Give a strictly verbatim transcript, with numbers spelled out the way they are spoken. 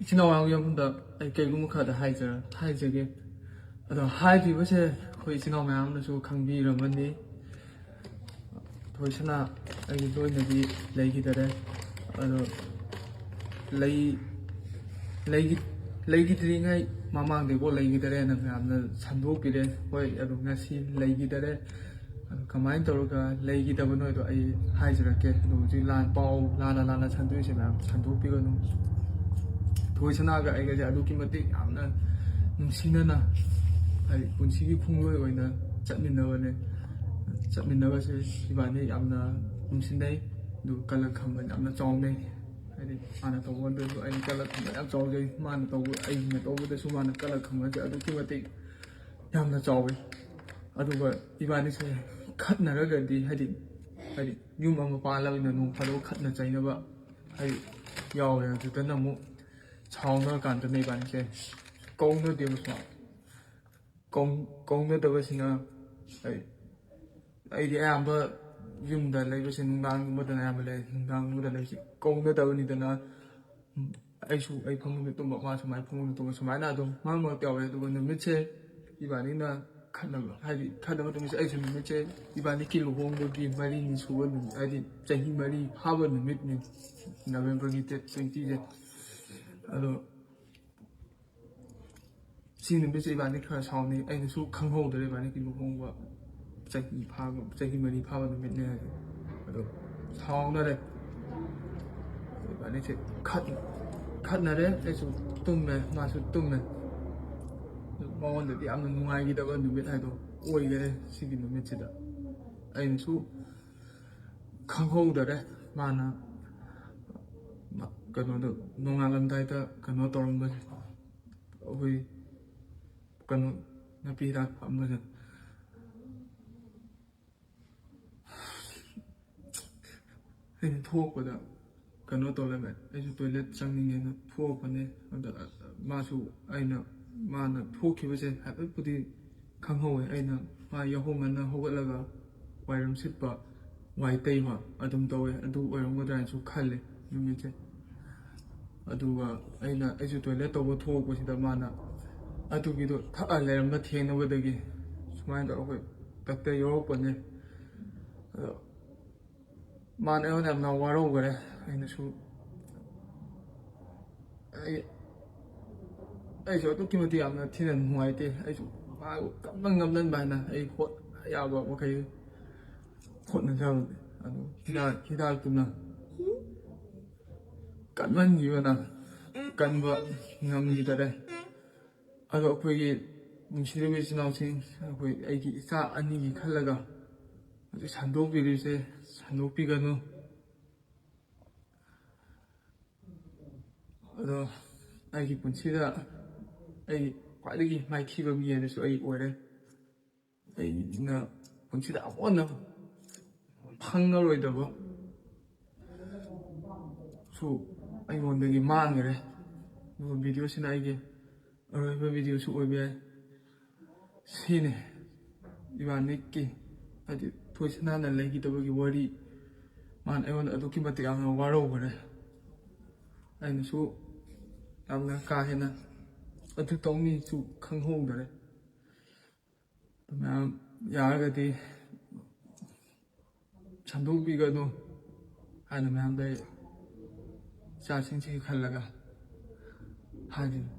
ꯏꯆꯤꯟ ꯏꯅꯥꯎ ꯃꯌꯥꯝꯒꯤ ꯃꯐꯝꯗ ꯑꯩ ꯀꯩꯒꯨꯝꯕ ꯈꯔꯗ ꯍꯥꯏꯖꯔ ꯍꯥꯏꯖꯒꯦ꯫ ꯑꯗꯣ ꯍꯥꯏꯗ꯭ꯔꯤꯕꯁꯦ ꯑꯩꯈꯣꯏ ꯏꯆꯤꯟ ꯏꯅꯥꯎ ꯃꯌꯥꯝꯅꯁꯨ ꯈꯪꯕꯤꯔꯝꯃꯅꯤ꯫ ꯊꯣꯏꯁꯅꯥ ꯑꯩꯒꯤ ꯂꯣꯏꯅꯗꯤ ꯂꯩꯈꯤꯗꯔꯦ꯫ ꯑꯗꯣ ꯂꯩ ꯂꯩꯈꯤ- ꯂꯩꯈꯤꯗ꯭ꯔꯤꯉꯩ ꯃꯃꯥꯡꯗꯩꯀꯣ ꯂꯩꯈꯤꯗꯔꯦꯅ ꯃꯌꯥꯝꯅ ꯁꯟꯗꯣꯛꯄꯤꯔꯦ꯫ ꯍꯣꯏ, ꯑꯗꯣ ꯉꯁꯤ ꯂꯩꯈꯤꯗꯔꯦ꯫ ꯑꯗꯣ ꯀꯃꯥꯏꯅ ꯇꯧꯔꯒ ꯂꯩꯈꯤꯗꯕꯅꯣꯗꯣ ꯑꯩ ꯍꯥꯏꯖꯔꯛꯀꯦ꯫ ꯑꯗꯣ ꯍꯧꯖꯤꯛ ꯂꯥꯟ ꯄꯥꯎ ꯂꯥꯟꯅ ꯂꯥꯟꯅ ꯁꯟꯗꯣꯛꯏꯁꯦ ꯃꯌꯥꯝ ꯁꯟꯗꯣꯛꯄꯤꯒꯅꯨ꯫ ꯊꯣꯏꯁꯅꯥꯒ ꯑꯩꯒꯁꯦ ꯑꯗꯨꯛꯀꯤ ꯃꯇꯤꯛ ꯌꯥꯝꯅ ꯅꯨꯡꯁꯤꯅꯅ, ꯍꯥꯏꯗꯤ ꯄꯨꯟꯁꯤꯒꯤ ꯈꯣꯡꯂꯣꯏ ꯑꯣꯏꯅ ꯆꯠꯃꯤꯟꯅꯕꯅꯦ꯫ ꯆꯠꯃꯤꯟꯅꯕꯁꯦ ꯏꯕꯥꯅꯤ ꯌꯥꯝꯅ ꯅꯨꯡꯁꯤꯅꯩ꯫ ꯑꯗꯨꯒ ꯀꯂꯛ ꯈꯝꯕꯟ ꯌꯥꯝꯅ ꯆꯥꯎꯅꯩ꯫ ꯍꯥꯏꯗꯤ ꯃꯥꯅ ꯇꯧꯕꯗꯁꯨ ꯑꯩꯅ ꯀꯂꯛ ꯈꯝꯕꯟ ꯌꯥꯝ ꯆꯥꯎꯖꯩ, ꯃꯥꯅ ꯇꯧꯕ ꯑꯩꯅ ꯇꯧꯕꯗꯁꯨ ꯃꯥꯅ ꯀꯂꯛ ꯈꯝꯕꯟꯁꯦ ꯑꯗꯨꯛꯀꯤ ꯃꯇꯤꯛ ꯌꯥꯝꯅ ꯆꯥꯎꯋꯤ꯫ ꯑꯗꯨꯒ ꯏꯕꯥꯅꯤꯁꯦ ꯈꯠꯅꯔꯒꯗꯤ, ꯍꯥꯏꯗꯤ ꯍꯥꯏꯗꯤ ꯌꯨꯝ ꯑꯃ ꯄꯥꯜꯂꯕꯅꯤꯅ ꯅꯣꯡ ꯐꯥꯗꯣꯛ ꯈꯠꯅ ꯆꯩꯅꯕ ꯍꯥꯏꯗꯤ ꯌꯥꯎꯔꯦ꯫ ꯑꯗꯨꯗꯅ ꯑꯃꯨꯛ ꯁꯥꯎꯅꯔꯀꯥꯟꯗꯅ ꯏꯕꯥꯅꯤꯁꯦ ꯀꯧꯅꯗꯦꯕ ꯁꯨꯃꯥꯏꯅ꯫ ꯀꯧ- ꯀꯧꯅꯗꯕꯁꯤꯅ ꯑꯩ ꯑꯩꯗꯤ ꯑꯌꯥꯝꯕ ꯌꯨꯝꯗ ꯂꯩꯕꯁꯦ ꯅꯨꯡꯗꯥꯡꯒꯨꯝꯕꯗꯅ ꯑꯌꯥꯝꯕ ꯂꯩ꯫ ꯅꯨꯡꯗꯥꯡꯒꯨꯝꯕꯗ ꯂꯩꯕꯁꯦ ꯀꯧꯅꯗꯕꯅꯤꯗꯅ, ꯎꯝ, ꯑꯩꯁꯨ ꯑꯩ ꯐꯃꯨꯡꯗ ꯇꯨꯝꯕ, ꯃꯥꯁꯨ ꯃꯥꯏ ꯐꯃꯨꯡꯗ ꯇꯨꯝꯕ, ꯁꯨꯃꯥꯏꯅ ꯑꯗꯨꯝ ꯃꯔꯛ ꯃꯔꯛꯇ ꯌꯥꯎꯋꯦ꯫ ꯑꯗꯨꯒ ꯅꯨꯃꯤꯠꯁꯦ ꯏꯕꯥꯅꯤꯅ ꯈꯠꯅꯕ, ꯍꯥꯏꯗꯤ ꯈꯠꯅꯕ ꯅꯨꯃꯤꯠꯁꯦ, ꯑꯩꯁꯨ ꯅꯨꯃꯤꯠꯁꯦ ꯏꯕꯥꯅꯤꯒꯤ ꯂꯨꯍꯣꯡꯕꯒꯤ ꯃꯔꯤꯅꯤ ꯁꯨꯕ ꯅꯨꯃꯤꯠ, ꯍꯥꯏꯗꯤ ꯆꯍꯤ ꯃꯔꯤ ꯐꯥꯕ ꯅꯨꯃꯤꯠꯅꯤ, ꯅꯕꯦꯝꯕꯔꯒꯤ ꯗꯦꯠ ꯇ꯭ꯋꯦꯟꯇꯤꯁꯦ꯫ ꯑꯗꯣ ꯁꯤ ꯅꯨꯃꯤꯠꯁꯦ ꯏꯕꯥꯅꯤ ꯈꯔ ꯁꯥꯎꯅꯩ꯫ ꯑꯩꯅꯁꯨ ꯈꯪꯍꯧꯗ꯭ꯔꯦ ꯏꯕꯥꯅꯤꯒꯤ ꯂꯨꯍꯣꯡꯕ ꯆꯍꯤ ꯐꯥꯕ, ꯆꯍꯤ ꯃꯔꯤ ꯐꯥꯕ ꯅꯨꯃꯤꯠꯅꯦ ꯍꯥꯏꯁꯦ꯫ ꯑꯗꯣ ꯁꯥꯎꯅꯔꯦ꯫ ꯏꯕꯥꯅꯤꯁꯦ ꯈꯠ- ꯈꯠꯅꯔꯦ꯫ ꯑꯩꯁꯨ ꯇꯨꯝꯃꯦ, ꯃꯥꯁꯨ ꯇꯨꯝꯃꯦ꯫ ꯃꯉꯣꯟꯗꯗꯤ ꯌꯥꯝꯅ ꯅꯨꯡꯉꯥꯏꯈꯤꯗꯕ ꯅꯨꯃꯤꯠ ꯍꯥꯏꯗꯣ ꯑꯣꯏꯈꯔꯦ ꯁꯤꯒꯤ ꯅꯨꯃꯤꯠꯁꯤꯗ꯫ ꯑꯩꯅꯁꯨ ꯈꯪꯍꯧꯗꯔꯦ꯫ ꯃꯥꯅ ꯀꯩꯅꯣꯗꯣ, ꯅꯣꯡꯉꯥꯜꯂꯝꯗꯥꯏꯗ ꯀꯩꯅꯣ ꯇꯧꯔꯝꯕꯁꯦ, ꯑꯩꯈꯣꯏ ꯀꯩꯅꯣ ꯅꯥꯄꯤ ꯍꯤꯗꯥꯛ ꯀꯥꯞꯂꯒ ꯑꯩꯅ ꯊꯣꯛꯄꯗ ꯀꯩꯅꯣ ꯇꯧꯔꯝꯃꯦ꯫ ꯑꯩꯁꯨ ꯇꯣꯏꯂꯦꯠ ꯆꯪꯅꯤꯡꯉꯦꯅ ꯊꯣꯛꯄꯅꯦ꯫ ꯑꯗ ꯃꯥꯁꯨ, ꯑꯩꯅ, ꯃꯥꯅ ꯊꯣꯛꯈꯤꯕꯁꯦ ꯍꯥꯏꯐꯦꯠꯄꯨꯗꯤ ꯈꯪꯍꯧꯋꯦ꯫ ꯑꯩꯅ ꯃꯥ ꯌꯥꯍꯧ ꯉꯟꯅ ꯍꯧꯒꯠꯂꯒ ꯋꯥꯏꯔꯝ ꯁꯤꯠꯄ, ꯋꯥꯏ ꯇꯩꯕ ꯑꯗꯨꯝ ꯇꯧꯋꯦ꯫ ꯑꯗꯨ ꯑꯣꯏꯔꯝꯒꯗ꯭ꯔꯥ ꯍꯥꯏꯅꯁꯨ ꯈꯜꯂꯦ ꯅꯨꯃꯤꯠꯁꯦ꯫ ꯑꯗꯨꯒ ꯑꯩꯅ ꯑꯩꯁꯨ ꯇꯣꯏꯂꯦꯠ ꯇꯧꯕ ꯊꯣꯛꯄꯁꯤꯗ ꯃꯥꯅ ꯑꯗꯨꯒꯤꯗꯣ ꯊꯛꯑ ꯂꯩꯔꯝꯕ ꯊꯦꯡꯅꯕꯗꯒꯤ ꯁꯨꯃꯥꯏꯅ ꯇꯧꯔꯒ ꯑꯩꯈꯣꯏ ꯗꯥꯛꯇꯔ ꯌꯧꯔꯛꯄꯅꯦ꯫ ꯑꯗꯣ ꯃꯥꯅ ꯑꯩꯉꯣꯟꯗ ꯌꯥꯝꯅ ꯋꯥꯔꯧꯈꯔꯦ꯫ ꯑꯩꯅꯁꯨ ꯑꯩ ꯑꯩꯁꯨ ꯑꯗꯨꯛꯀꯤ ꯃꯇꯤꯛ ꯌꯥꯝꯅ ꯊꯤꯅ ꯅꯨꯡꯉꯥꯏꯇꯦ꯫ ꯑꯩꯁꯨ ꯃꯥꯕꯨ ꯀꯝꯅ ꯉꯝꯅꯕ ꯍꯥꯏꯅ ꯑꯩ ꯍꯣꯠ ꯌꯥꯕ ꯃꯈꯩ ꯍꯣꯠꯅꯖꯕꯅꯦ꯫ ꯑꯗꯨ ꯍꯤꯗꯥꯛ ꯍꯤꯗꯥꯛꯇꯨꯅ ꯀꯟꯃꯟꯈꯤꯕꯅ ꯀꯟꯕ ꯉꯝꯈꯤꯗꯔꯦ꯫ ꯑꯗꯣ ꯑꯩꯈꯣꯏꯒꯤ ꯅꯨꯡꯁꯤꯔꯕ ꯏꯆꯤꯟ ꯏꯅꯥꯎꯁꯤꯡ, ꯑꯩꯈꯣꯏ ꯑꯩꯒꯤ ꯏꯆꯥ ꯑꯅꯤꯒꯤ ꯈꯜꯂꯒ ꯍꯧꯖꯤꯛ ꯁꯟꯗꯣꯛꯄꯤꯔꯤꯁꯦ ꯁꯟꯗꯣꯛꯄꯤꯒꯅꯨ꯫ ꯑꯗꯣ ꯑꯩꯒꯤ ꯄꯨꯟꯁꯤꯗ ꯑꯩ ꯈ꯭ꯋꯥꯏꯗꯒꯤ ꯃꯥꯏꯊꯤꯕ ꯃꯤ ꯍꯥꯏꯕꯁꯨ ꯑꯩ ꯑꯣꯏꯔꯦ꯫ ꯑꯩꯅ ꯄꯨꯟꯁꯤꯗ ꯑꯃꯨꯛ ꯍꯟꯅ ꯐꯪꯉꯔꯣꯏꯗꯕ ꯁꯨ ꯑꯩꯉꯣꯟꯗꯒꯤ ꯃꯥꯡꯈ꯭ꯔꯦ꯫ ꯑꯗꯨꯒ ꯚꯤꯗꯤꯑꯣꯁꯤꯅ ꯑꯩꯒꯤ ꯑꯔꯣꯏꯕ ꯚꯤꯗꯤꯑꯣꯁꯨ ꯑꯣꯏꯕ ꯌꯥꯏ꯫ ꯁꯤꯅꯤ ꯏꯕꯥꯅꯤꯀꯤ, ꯍꯥꯏꯗꯤ, ꯊꯣꯏꯁꯅꯥꯅ ꯂꯩꯈꯤꯗꯕꯒꯤ ꯋꯥꯔꯤ꯫ ꯃꯥꯅ ꯑꯩꯉꯣꯟꯗ ꯑꯗꯨꯛꯀꯤ ꯃꯇꯤꯛ ꯌꯥꯝꯅ ꯋꯥꯔꯧꯈ꯭ꯔꯦ꯫ ꯑꯩꯅꯁꯨ ꯌꯥꯝꯅ ꯀꯥ ꯍꯦꯟꯅ ꯑꯗꯨ ꯇꯧꯅꯤꯁꯨ ꯈꯪꯍꯧꯗꯔꯦ꯫ ꯑꯗꯨ ꯃꯌꯥꯝ ꯌꯥꯔꯒꯗꯤ ꯁꯟꯗꯣꯛꯄꯤꯒꯅꯨ ꯍꯥꯏꯅ ꯃꯌꯥꯝꯗ ꯑꯩ ꯏꯆꯥꯁꯤꯡꯁꯤꯒꯤ ꯈꯜꯂꯒ ꯍꯥꯏꯔꯤꯅꯤ꯫